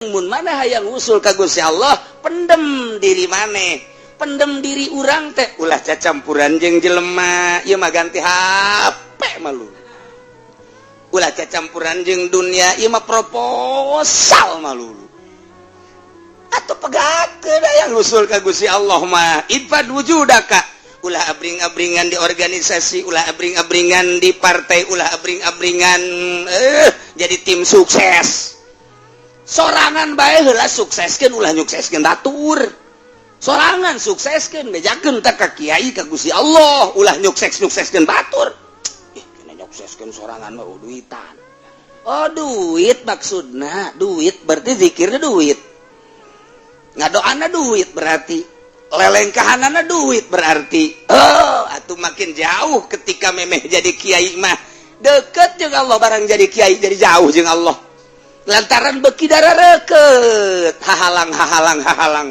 Mun maneh hayang usul ka Gusti Allah, pendem diri maneh, pendem diri urang teh, ulah cacampuran jeung jelema. Ieu mah ganti HP malu. Ulah cacampuran jeung dunia, ieu mah proposal malu. Atau pegakeun hayang usul ka Gusti Allah mah, ifad wujudaka, ulah abring-abringan di organisasi, ulah abring-abringan di partai, ulah abring-abringan jadi tim sukses. Sorangan bae heula sukseskeun, ulah nyukseskeun batur. Sorangan sukseskeun, bejakeun teh ka kiai, ka Gusti Allah, ulah nyukses-nyukseskeun batur. Ih, kena nyukseskeun sorangan mah duitan. Oh, duit maksudna, duit berarti zikirnya duit, ngadoana duit, berarti lelengkahanana duit, berarti oh atuh makin jauh. Ketika memeh jadi kiai mah deket jeung Allah, barang jadi kiai jadi jauh jeung Allah, lantaran beki darah reket, hahalang hahalang hahalang.